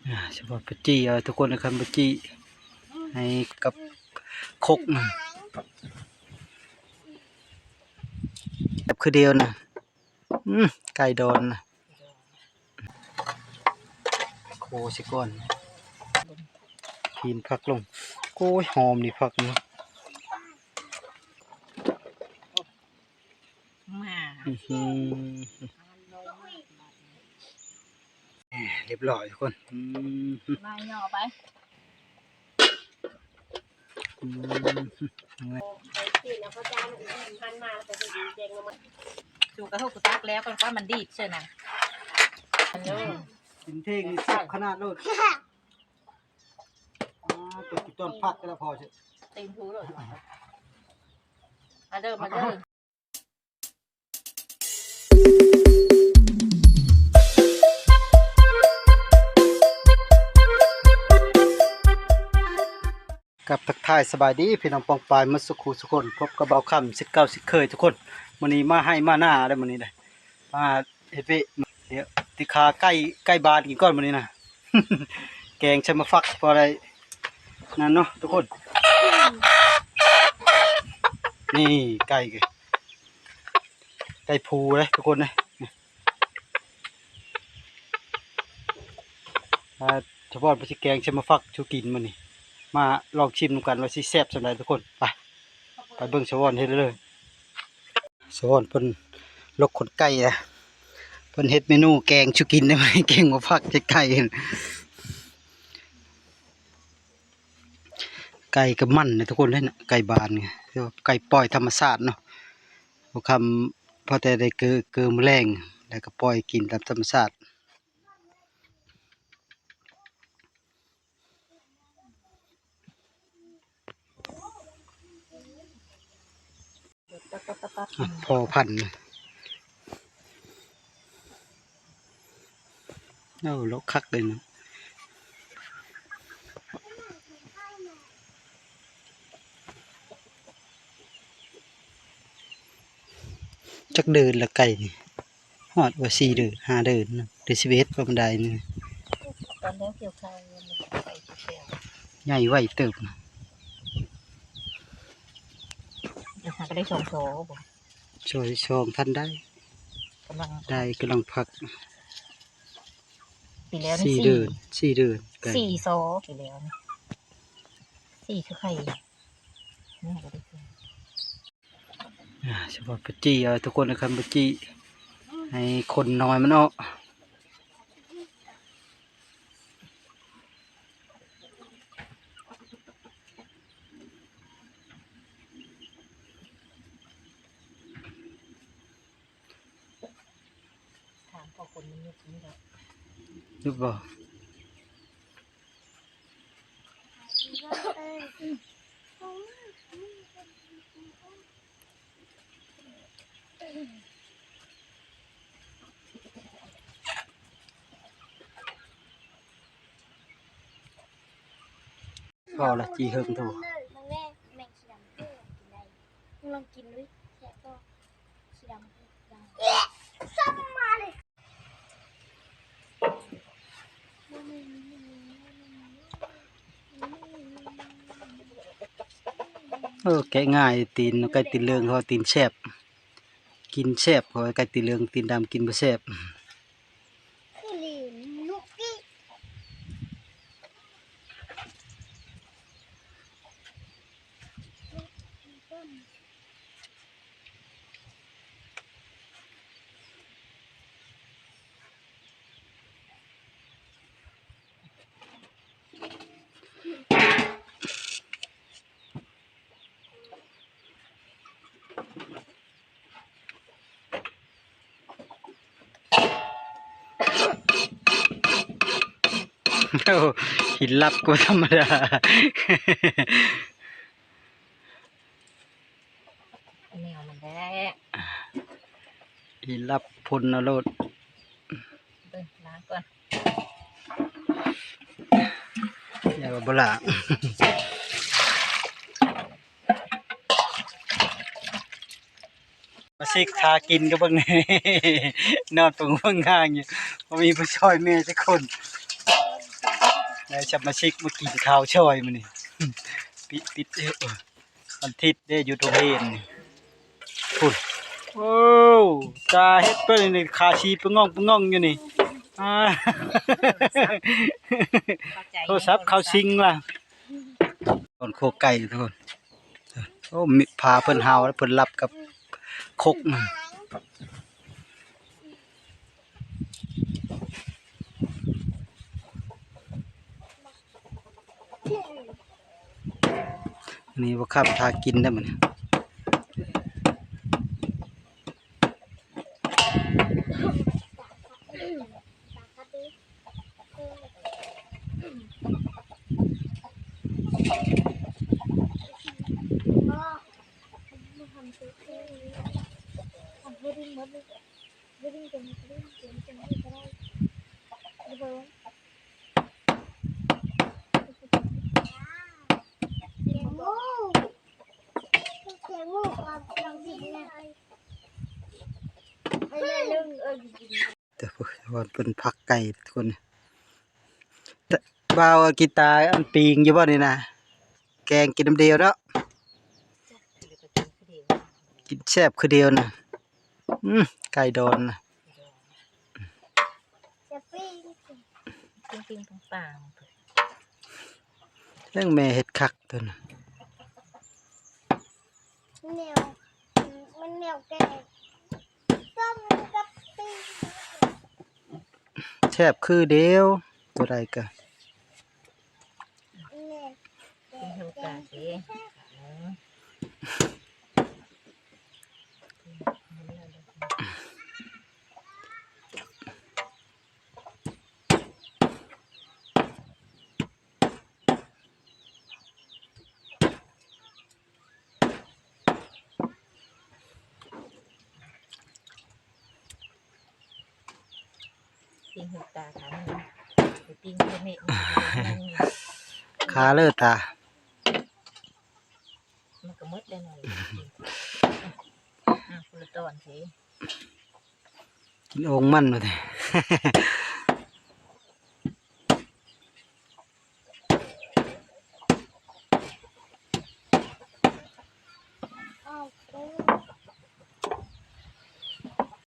ອ່າ ສະເພາະໄປຈີ່ເອົາທຸກຄົນນະ ຄັນບໍ່ຈີ່ໃຫ້ກັບຄົກນະ ແຊບຄືດຽວນະ. ອືມ ໄກ່ດອນນະ ໂຄໃສ່ກ່ອນ ກິນຜັກລົງ. ໂອ້ຍ ຫອມນີ້ຜັກນີ້. ມາ ອື ຮຽບຮ້ອຍທຸກຄົນ. ອືມ ມາຫຍໍ່ໄປ ອືມ ສູກະໂທກ ກູຕັກແລ້ວກ່ອນ ກວ່າມັນດີດເຊີນນະ. ກິນເທ່ງນີ້ແຊບຂະໜາດໂລດ. ອ່າ ຕົວກິນຕອນພັກກໍລະພໍເຊີ ຕີນພູໂລດ. ມາເດີ ມາເດີ. ກັບທັກທາຍສະບາຍດີພີ່ນ້ອງປ້ອງປາຍໝົດສູ່ຄູ່ສູ່ຄົນ, ພົບກັບບ່າວຄຳເຊັ່ນເກົ່າເຊັ່ນເຄີຍທຸກຄົນ. ມື້ນີ້ມາໄຮ່ມານາເດີມື້ນີ້ເດີ ມາເຮັດວຽກ. ດຽວຕິຄາໄກ່ ໄກ່ບານກິນກ່ອນມື້ນີ້ນະ ແກງໃສ່ໝາກຝັກພໍໄດ້ນັ້ນເນາະທຸກຄົນ. ນີ້ໄກ່ ໄກ່ພູເດ້ທຸກຄົນເດ້. ອ່າ ສະວອນເພິ່ນຊິແກງໃສ່ໝາກຝັກສູ່ກິນມື້ນີ້ ມາລອງຊິມນຳກັນວ່າຊິແຊບສ່ຳໃດທຸກຄົນ. ໄປ ໄປເບິ່ງສະວອນເຮັດເລີຍ. ສະວອນເພິ່ນຫຼົກຂົນໄກ່ນະ ເພິ່ນເຮັດເມນູແກງສູ່ກິນໄດ້ ແກງໝາກຝັກໃສ່ໄກ່. ໄກ່ກໍມັນນະທຸກຄົນເດ້ນະ ໄກ່ບານ ຄືວ່າໄກ່ປ່ອຍທຳມະຊາດເນາະ. ບໍ່ຄຳພໍແຕ່ໄດ້ເກີ ເກີມະແລງ ແລ້ວກໍປ່ອຍກິນຕາມທຳມະຊາດ. ພໍພັນ ໂອ້ ລອກຄັກເລີຍເນາະ. ຈັກເດີນລະໄກ່ນີ້? ຮອດວ່າສີ່ເດີນ ຫ້າເດີນເນາະ ເດືອນສິບເອັດປະມານໃດນີ້. ຕອນແລ້ວກ່ຽວເຂົ້າ ໃຫຍ່ໄວເຕີບນະ. ຫາກໍໄດ້ສອງໂຕບໍ່? ຊ່ອຍສອງທັນໄດ້ ກຳລັງ ໄດ້ກຳລັງພັກ. ປີແລ້ວນີ້ສີ່ເດີນ ສີ່ເດີນ ສີ່ໂຕປີແລ້ວນີ້ ສີ່ຄືໄຂ່. ອ່າ ສະເພາະໄປຈີ່ເອົາທຸກຄົນນະ ຄັນບໍ່ຈີ່ໃຫ້ຂົນນ້ອຍມັນອອກ. ຖາມເຂົາຄົນມັນຍຸບນີ້ແຫຼະ ຍຸບບໍ່? ພໍລະ ຈີ່ເຫິງໂທ. ລອງກິນດູ ແຊບບໍ່? ສີດຳ ເອີ ແກະງ່າຍ ຕີນ ໄກ່ຕີນເຫຼືອງ ເພາະວ່າຕີນແຊບ ກິນແຊບ. ເພາະວ່າໄກ່ຕີນເຫຼືອງ ຕີນດຳ ກິນບໍ່ແຊບ. ໂອ້ ຫີນລັບກວ່າທຳມະດາ. ແນວມັນແຫຼະ ຫີນລັບພົ່ນເອົາໂລດ. ເບິ່ງ ລ້າງກ່ອນ ຢ່າວ່າບໍ່ລ້າງ. ມາຊິກຫາກິນກໍເບິ່ງ ນອນເບິ່ງເບິ່ງຫ່າງຢູ່ ບໍ່ມີຜູ້ຊ່ອຍແມ່ຈັກຄົນ. ໄດ້ສະມາຊິກມາກິນເຂົ້າຊ່ອຍມື້ນີ້ ປິດ ປິດ ເອີ ວັນທິດເດ້ ຢູ່ໂຮງຮຽນນີ້ ພຸ້ນ. ໂອ້ ຕາເຮັດເບິ່ງນີ້ ຂາຊີປະງ່ອງປະງ່ອງຢູ່ນີ້ ອາ ໂທລະສັບເຂົ້າຊິງລະ ຕອນຄົກໄກ່ທຸກຄົນ. ໂອ້ ມີພາເພິ່ນເຫົ່າ ແລ້ວເພິ່ນລັບກັບຄົກ. ນີ້ບໍ່ຄັບ ຖ້າກິນໄດ້ມື້ນີ້. ແຕ່ວ່າເພິ່ນພັກໄກ່ທຸກຄົນ. ບ່າວ ກິນຕາອັນປີ້ງຢູ່ບໍ່ນີ້ນະ? ແກງກິນນຳດຽວເນາະ ກິນແຊບຄືດຽວນະ. ອືມ ໄກ່ດອນນະ ຈະປີ້ງ ປີ້ງໆ ປາງໆ ເບິ່ງແມ່ເຮັດຄັກຕົວນະ ແນວ ມັນແນວແກງ ຕົ້ມກັບປີ້ງ ແຊບຄືດຽວ ຕົວໃດກະ ແມ່ ກິນເຂົ້າກາເດ້. ປີ້ງຫົວຕາ ຂາມັນ ໄປປີ້ງເຮັດໃຫ້ ຂາເລີຕາ ມັນກໍໝົດແລ້ວເນາະ. ອ່າ ຄົນລະຕອນຊິ ກິນໂອ່ງມັນວ່າແທ້.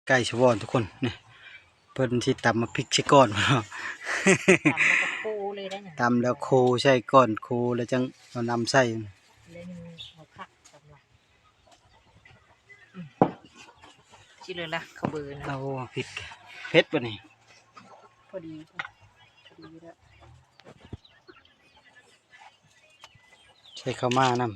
ໄກ່ສະຫວອນທຸກຄົນ ນີ້ ເພິ່ນຊິຕຳໝາກພິກໃສ່ກ່ອນ ຕຳແລ້ວໂຄເລີຍໄດ໋ ຕຳແລ້ວໂຄໃສ່ກ່ອນ ໂຄແລ້ວຈັ່ງເອົານ້ຳໃສ່ ເລີຍມັນບໍ່ຄັກ ຕຳລະ ອືມ ຊິເລີຍລະ ເຂົ້າເບີນະ. ໂອ້ ຜິດ ເຜັດບໍ່ນີ້? ພໍດີ ພໍດີແລ້ວ ໃສ່ເຂົ້າມານຳ.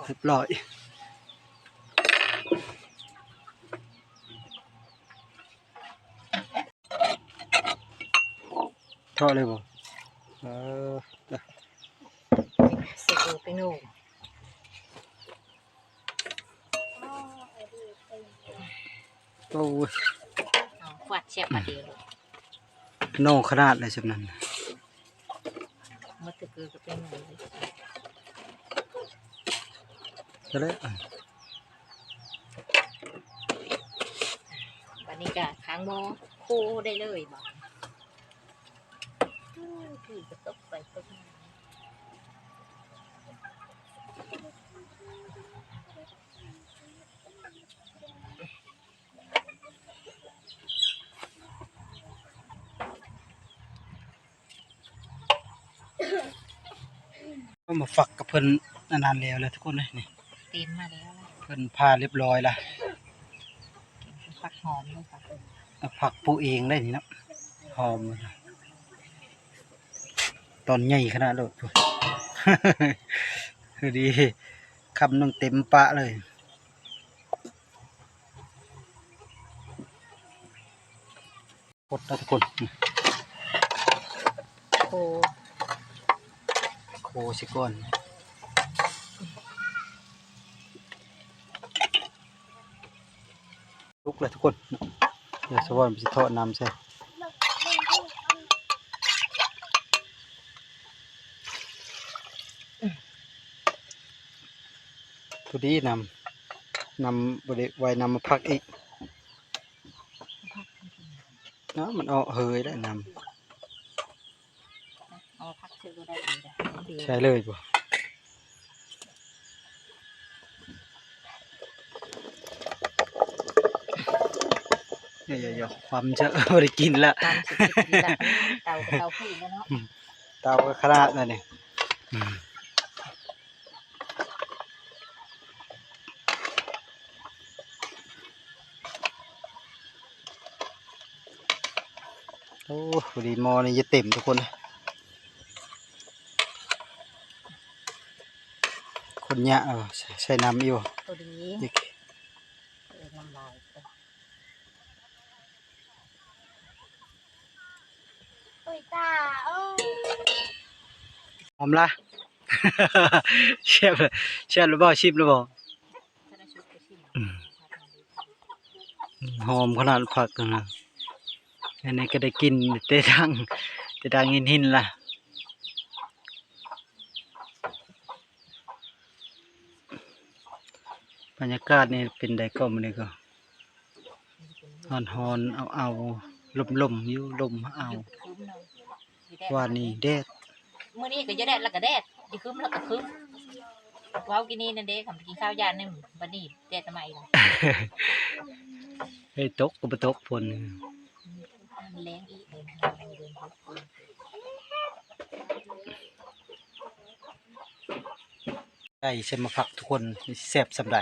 ຮຽບຮ້ອຍ. ເທາະເລີຍບໍ່? ເອີ ເອີ ໃສ່ໂອເປໂນ ໂອ້ຍ ເອົາ ຟາດແຊບບາດດຽວ ໂນຂະໜາດເລີຍສ່ຳນັ້ນ. ໝົດແຕ່ເກືອກັບແປ້ງໜ້ອຍເລີຍ ກໍໄດ້ ບາດນີ້ກໍຄ້າງໝໍ້ ໂຄໄດ້ເລີຍບາດນີ້ ໂອ້ຍ ຖືກະຕົກໄປຕົກມາ. ເອົາມາຝັກກັບເພິ່ນອັນນັ້ນແລ້ວລະທຸກຄົນເອີຍ ນີ້ ຕີມມາແລ້ວລະ ເພິ່ນຜ່າຮຽບຮ້ອຍລະ ຜັກຫອມເລີຍ ເອົາຜັກປູເອງໄດ້ນີ້ເນາະ ຫອມ. ຕອນໃຫຍ່ຂະໜາດໂລດ ພໍດີຄຳໜຶ່ງເຕັມປາກເລີຍ. ຄົນນະທຸກຄົນ ໂຄ ໂຄຊິກ່ອນ ສຸກແລ້ວທຸກຄົນ ດຽວສະວອນຊິເທາະນ້ຳໃສ່ ພໍດີນ້ຳ ນ້ຳບໍ່ໄດ້ໄວ້ ນ້ຳມາຜັກອີກ ນ້ຳມັນອອກເຮີຍແລ້ວນ້ຳ ເອົາມາຜັກຊື່ກໍໄດ້ ໃສ່ເລີຍບໍ່ ຢ່າໆໆ ຄວາມຈະບໍ່ໄດ້ກິນລະ ເຕົາກໍເຕົາຜູ້ແລ້ວເນາະ ເຕົາກໍຂະໜາດນັ້ນນີ້. ໂອ້ ພໍດີໝໍ້ນີ້ຈະເຕັມທຸກຄົນ ຄົນຍະ ເອີ ໃສ່ ໃສ່ນ້ຳອີກບໍ່ ພໍດີ ອີກ ເອີ ນ້ຳລາຍ ໂອ້ຍຕາ ໂອ້ຍ ຫອມລະ ແຊບ ແຊບແລ້ວບໍ່ ຊິມແລ້ວບໍ່ ອືມ ຫອມຂະໜາດຜັກນະ ອັນນີ້ກໍໄດ້ກິນແຕ່ທາງ ແຕ່ທາງຫີນໆລະ. ບັນຍາກາດນີ້ເປັນໃດກໍມື້ນີ້ກໍຮ້ອນໆ ເອົາໆ ລົມໆ ຢູ່ ລົມເອົາ ວານນີ້ແດດ ມື້ນີ້ກໍຈະແດດລະກະແດດ ຈະຄຶ້ມລະກະຄຶ້ມ ເວົ້າກີ້ນີ້ນັ້ນເດ້ ຄຳກິນຂ້າວຢ່າງໜຶ່ງ ບັດນີ້ແດດມາອີກລະ ເຮີ້ຍ ຕົກກໍບໍ່ຕົກຝົນ ແລ້ງອີກເດີ ເດືອນຫົກ ໄກ່ໃສ່ມາຜັກທຸກຄົນ ຊິແຊບສ່ຳໃດ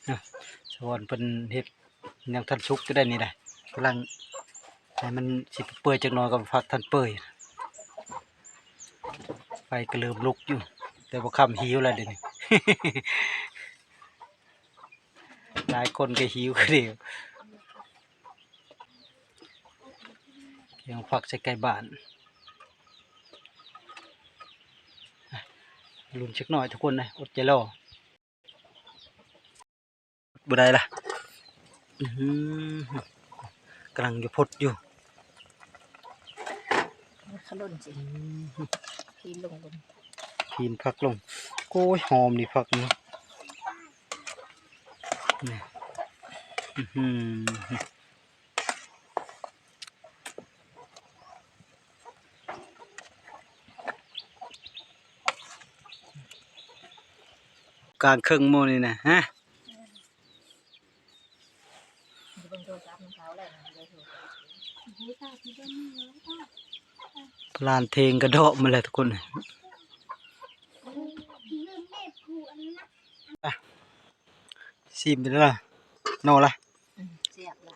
ເນາະ ສະວອນເພິ່ນເຮັດຍັງທັນສຸກຢູ່ໄດ໋ນີ້ໄດ໋ ກຳລັງໃຫ້ມັນຊິເປື່ອຍຈັກໜ່ອຍກໍຜັກທັນເປື່ອຍ ໄຟກໍເລີ່ມລຸກຢູ່ ແຕ່ບໍ່ຄ່ຳຫິວແລ້ວດຽວນີ້ ຫຼາຍຄົນກໍຫິວຄືດຽວ ແກງຜັກໃສ່ໄກ່ບ້ານ ລຸ້ນຈັກໜ້ອຍທຸກຄົນເອີຍ ອົດໃຈລໍ ບໍ່ໄດ້ລະ ອື ກຳລັງຢູ່ ພົດຢູ່ ຂະຫຼົ່ນຊິ ອື ພີມລົງ ພີມຜັກລົງ ໂອ້ຍ ຫອມນີ້ຜັກນີ້ ນີ້ ອື ກາງເຄິ່ງໝົດນີ້ນະ ຮະ ຫຼານເທງກະເດາະມາແລ້ວທຸກຄົນ ຊິມເປັນໃດລະ ໜໍ່ລະ ອືມ ແຊບລະ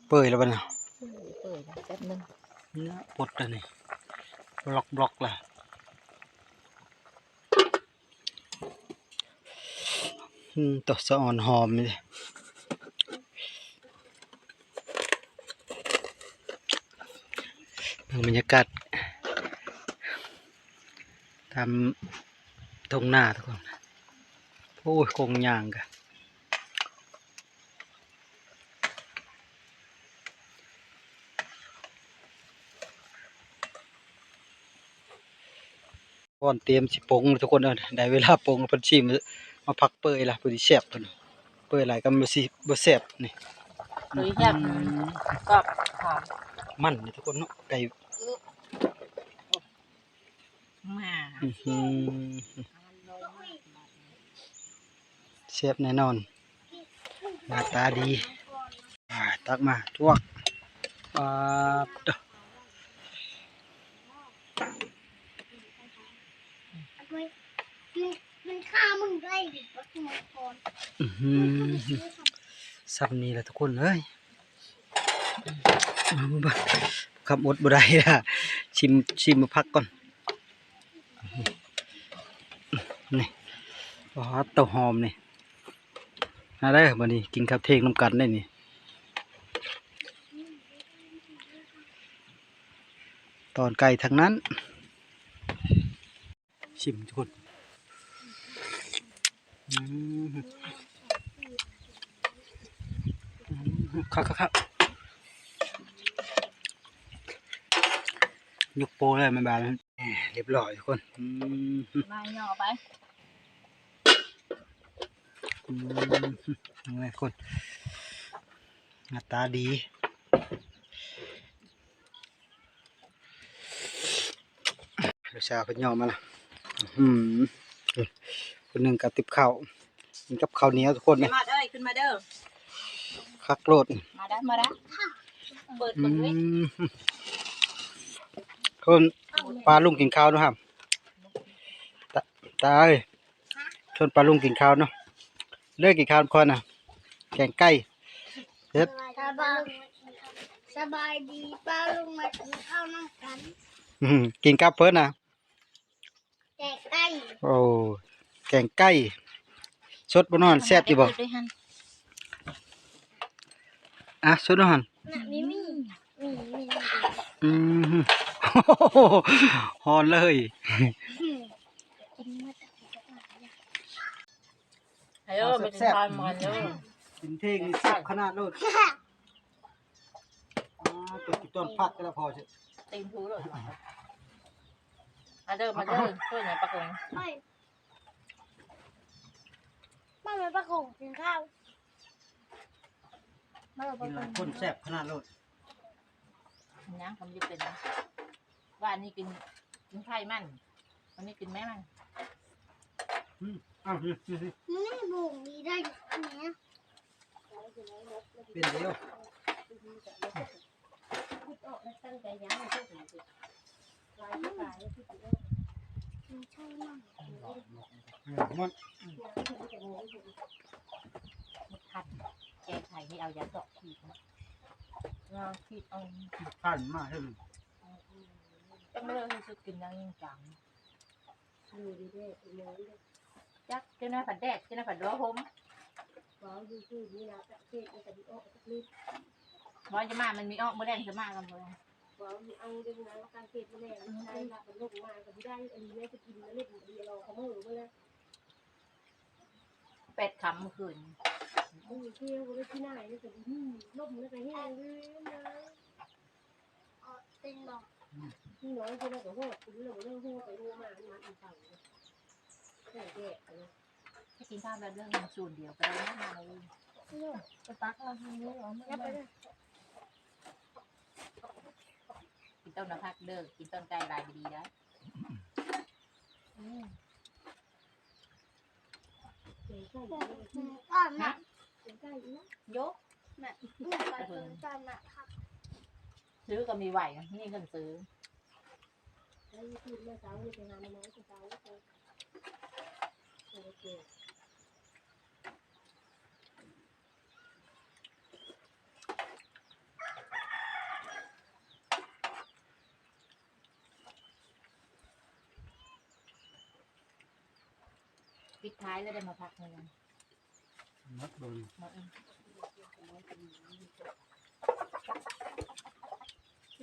ເປື່ອຍແລ້ວບັດນີ້ ເປື່ອຍແລ້ວ ແປັບໜຶ່ງ ເນາະ ປົດແລ້ວນີ້ ບລັອກໆລະ ອືມ ຕົວສະອອນຫອມນີ້ ເບິ່ງບັນຍາກາດຕາມທົ່ງນາທຸກຄົນ ໂອ້ຍ ຄົນຍ່າງກະ ກ່ອນຕຽມຊິປົງທຸກຄົນເອີຍ ໄດ້ເວລາປົງ ເພິ່ນຊິມາຜັກເປື່ອຍລະ ພໍດີແຊບຕົວນີ້ ເປື່ອຍຫຼາຍກໍບໍ່ຊິ ບໍ່ແຊບນີ້ ເປື່ອຍແຊບ ອືມ ກອບຫອມ ມັນນີ້ທຸກຄົນເນາະ ໄກ່ ມາ ອື ແຊບແນ່ນອນ ໜ້າຕາດີ ອ່າ ຕັກມາ ຈວກ ປາດ ມັນຂ້າມຶງໄດ້ດິ ປະຕູມັງກອນ ອື ສ່ຳນີ້ລະທຸກຄົນເອີຍ ເບິ່ງ ຄຳອົດບໍ່ໄດ້ລະ ຊິມ ຊິມໝາກຜັກກ່ອນ ນີ້ ໂອ້ ເຕົ້າຫອມນີ້ ມາເດີ ບັດນີ້ກິນເຂົ້າທ່ຽງນຳກັນເດ້ນີ້ ຕອນໄກ່ທັງນັ້ນ. ຊິມທຸກຄົນ ອືມ ອືມ ຄັກໆໆ ຍົກໂປ້ເລີຍແມ່ນບາດ ລຽບຮ້ອຍທຸກຄົນ ອືມ ມາຫຍໍ້ໄປ ອືມ ນີ້ທຸກຄົນ ໜ້າຕາດີ. ລູກສາວເພິ່ນຍໍ້ມາລະ ອືມ ຜູ້ໜຶ່ງກໍຕິບເຂົ້າ ກິນກັບເຂົ້າໜຽວທຸກຄົນ ມາເດີ ຂຶ້ນມາເດີ ຄັກໂລດ ມາເດີ ມາເດີ ເປີດເບິ່ງເວີຍ ອືມ ຄົນປາລຸງກິນເຂົ້າເນາະ ຕາ ຕາເອີຍ ຊົນປາລຸງກິນເຂົ້າເນາະ ເລີຍກິນເຂົ້ານຳຂ້ອຍນະ ແກງໄກ່ ເຮັດ ສະບາຍ ສະບາຍດີ ປ້າລຸງມາກິນເຂົ້ານຳກັນ ອືມ ກິນກັບເພິ່ນນະ ແກງໄກ່ ໂອ້ ແກງໄກ່ ສົດບໍ່ນ້ອງ ແຊບຢູ່ບໍ່ ອ່ະ ສົດນ້ອງ ມີ ມີ ມີ ມີ ອືມ ຮ້ອນເລີຍ ກິນໝົດ ເອີ ມາກິນຂ້າວນຳກັນເດີ ກິນເທ່ງນີ້ແຊບຂະໜາດໂລດ ອ່າ ຕົວກິນຕອນພັກກໍລະພໍຊິ ຕີນພູໂລດ ມາເດີ ມາເດີ ຊ່ວຍຫຍັງປາກົງ ມາແມ່ປາກົງກິນເຂົ້າ ມາເດີ ກິນຫຼາຍຄົນແຊບຂະໜາດໂລດ ຫຍັງກໍບໍ່ເປັນ ວ່າອັນນີ້ກິນ ກິນໄຂ່ມັນ ອັນນີ້ກິນແມ່ມັນ ອືມ ອ້າວ ນີ້ ນີ້ ນີ້ ນີ້ບຸ້ງນີ້ໄດ້ອັນນີ້ ເປັນແລ້ວ ເອີ ມັນ ຄັນ ແກ້ໄຂໃຫ້ເອົາຢາເຈາະຂີດ ເອົາຂີດເອົາ ຄັນມາເຖິງ ຈັ່ງເລີຍຮູ້ສຶກກິນຢ່າງຈິງຈັງ ຢູ່ດີເດ້ ອີ່ຫຍັງເດ້ ຈັກ ຈັ່ງໃດຜັດແດດ ຈັ່ງໃດຜັດຫົວຫົ່ມ ເວົ້າຢູ່ຄືນີ້ລະ ກະເທດມັນກະຊິອອກຈັກນິດ ວ່າຈະມາ ມັນມີອອກ ມື້ແລງຈະມາກັນບໍ່ ເວົ້າຢູ່ ເອົາເລື່ອງງານການເທດມື້ແລງ ໃຊ້ລະບັນລົງມາກະບໍ່ໄດ້ ອັນນີ້ແມ່ຈະກິນລະເລັດດີລອຂະເໝີເບິ່ງແລ້ວ ແປດຄ່ຳມື້ຄືນ ມື້ທ່ຽວບໍ່ໄດ້ກິນນາຍ ແລ້ວກະດີ ລົມແລ້ວກະແຮງເລີຍນາຍ. ເປັນບໍ່? ອືມ ນ້ອຍເພິ່ນກໍໂຫດ ກິນແລ້ວບໍ່ໄດ້ໂຫດ ໄປໂຫດມາ ມັນເອົາ ແດກນະ ໃຫ້ກິນຂ້າວແບບເລື່ອງສູນດຽວກໍໄດ້ນະ ໄປຕັກເອົາທາງນີ້ ເອົາມາ ກິນຕົ້ນນະພັກເດີ ກິນຕົ້ນໄກ່ຫຼາຍບໍ່ດີໄດ໋ ອືມ. ແກງໄກ່ ແກງໄກ່ ແກງໄກ່ອີກ ໂຍ ແມ່ ແມ່ໄປ ແກງໄກ່ ແມ່ ຊື້ກໍມີໄວ້ ນີ້ເພິ່ນຊື້ ໄດ້ຢູ່ທີ່ແມ່ເຈົ້າ ໄປຫາໜໍ່ໄມ້ແຕ່ເຊົ້າ ໂອເຄ. ປິດທ້າຍແລ້ວໄດ້ມາພັກແລ້ວ ໝົດບໍ່ນີ້ ໝົດ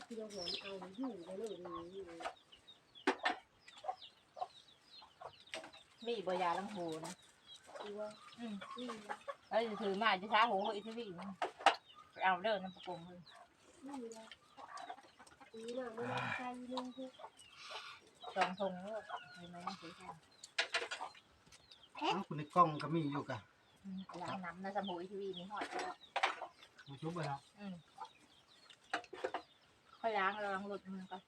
ຄືເຮົາເອົາຢູ່ເລີຍ ມີບໍ່ຢາລ້າງຫູນະ? ອືມ ເອີຍ ຖືມາຈະຊາໂຫອີທີວີ ໄປເອົາເດີນຳປະກົງເລີຍ ສອງຖົງໂລດ ເຫັນໄໝ? ເອົ້າ ໃນກ່ອງກໍມີຢູ່ກະ ອືມ ລ້າງນ້ຳນະ ສຳໂຫອີທີວີນີ້ຮອດແລ້ວ ບໍ່ຊຸບເລີຍເນາະ ອືມ ຄ່ອຍລ້າງ ລ້າງລົດມັນກ່ອນ.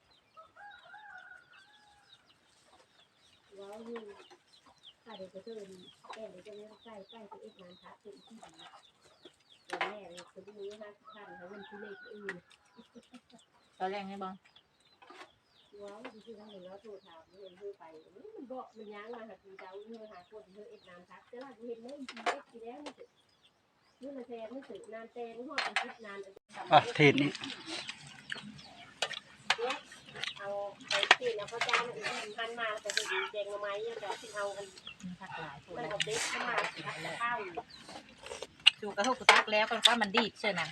ເວົ້າຢູ່ ຖ້າໄດ້ໄປເທີນແກ່ນໄດ້ຈັກແມ່ນໃສ່ໄປໄປເຮັດງານພັກເປັນທີ່ດີ ຕອນແລກນີ້ໄປດູຫ້າສິບພັນ ຫາເງິນຊື້ເລກອື່ນ ຕອນແລກນີ້ບໍ່? ເວົ້າຢູ່ທີ່ທາງນີ້ເນາະ ໂທຖາມເພິ່ນ ເພິ່ນໄປ ມັນເບາະ ມັນຍ່າງມາຫາຄືເຈົ້າ ເພິ່ນຫາຄົນ ເພິ່ນເຮັດງານພັກ ແຕ່ວ່າບໍ່ເຫັນເລີຍ ເຮັດຢູ່ແລ້ວນີ້ ມື້ລະແສນມື້ເສີບນານແຕ່ງຮອດອາທິດນານ ອ່ະ ເທດນີ້ ແກງໜໍ່ໄມ້ ແລ້ວກໍຊິເອົາອັນ ມັນຜັກຫຼາຍໂພດ ມັນເອົາເດັດມາ ຜັກກະເພາ ສູກະໂທກະຕັກແລ້ວກ່ອນ ກວ່າມັນດີດເຊີນນະ.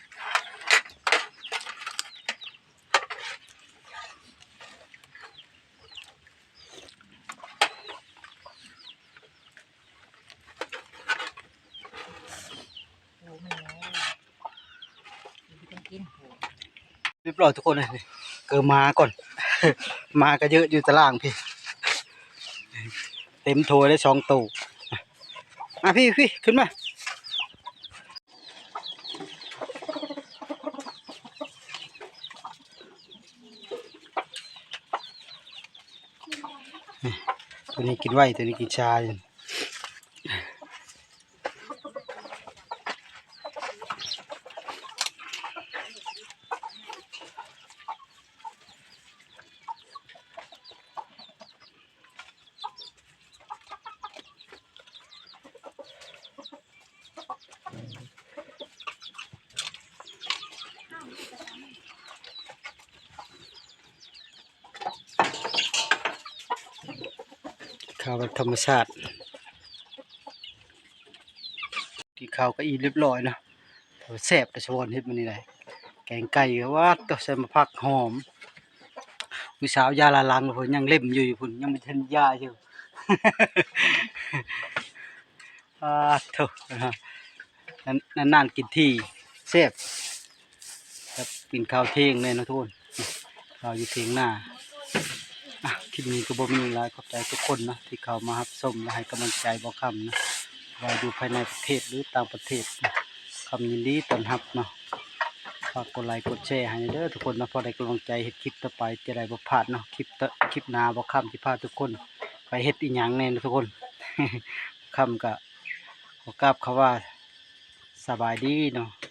ໂອ້ ມັນແລ້ວ ກິນ ກິນ ໂອ້ ຮຽບຮ້ອຍທຸກຄົນເລີຍ. ເກີມາກ່ອນ ໝາກະເຍີະຢູ່ຕາລ່າງພີ້ ເຕັມຖ້ວຍເລີຍສອງໂຕ. ມາພີ້ ພີ້ ຂຶ້ນມາ. ໂຕນີ້ກິນໄວ ໂຕນີ້ກິນຊ້າ. ເຂົ້າແບບທຳມະຊາດ ກິນເຂົ້າກໍອີ່ມຮຽບຮ້ອຍເນາະ. ແຊບແຕ່ສະຫວອນເຮັດມື້ນີ້ໄດ໋ ແກງໄກ່ ຫວາດໂຕ ໃສ່ໝາກຜັກຫອມ. ຜູ້ສາວຢາລາຫຼັງເພິ່ນຍັງເລັມຢູ່ ຢູ່ພຸ້ນ ຍັງບໍ່ທັນຢາຢູ່. ອາໂທ້ ນານໆກິນທີ ແຊບ ແບບກິນເຂົ້າທ່ຽງແດ່ເນາະທຸກຄົນ ເຂົ້າຢູ່ທ່ຽງນາ. ອ່ະ ຄລິບນີ້ກໍບໍ່ມີຫຍັງຫຼາຍ ຂອບໃຈທຸກຄົນເນາະ ທີ່ເຂົ້າມາຮັບຊົມ ແລະ ໃຫ້ກຳລັງໃຈບໍ່ຄຳເນາະ ວ່າຢູ່ພາຍໃນປະເທດ ຫຼື ຕ່າງປະເທດ ຄຳຍິນດີຕ້ອນຮັບເນາະ. ຝາກກົດໄລກົດແຊໃຫ້ເດີທຸກຄົນເນາະ ພໍໄດ້ກຳລັງໃຈເຮັດຄລິບຕໍ່ໄປ ຈະໄດ້ບໍ່ພາດເນາະ. ຄລິບ ຄລິບໜ້າບໍ່ຄຳຊິພາທຸກຄົນໄປເຮັດອີ່ຫຍັງແດ່ເນາະທຸກຄົນ. ຄຳກະຂໍກາບຄຳວ່າສະບາຍດີເນາະ.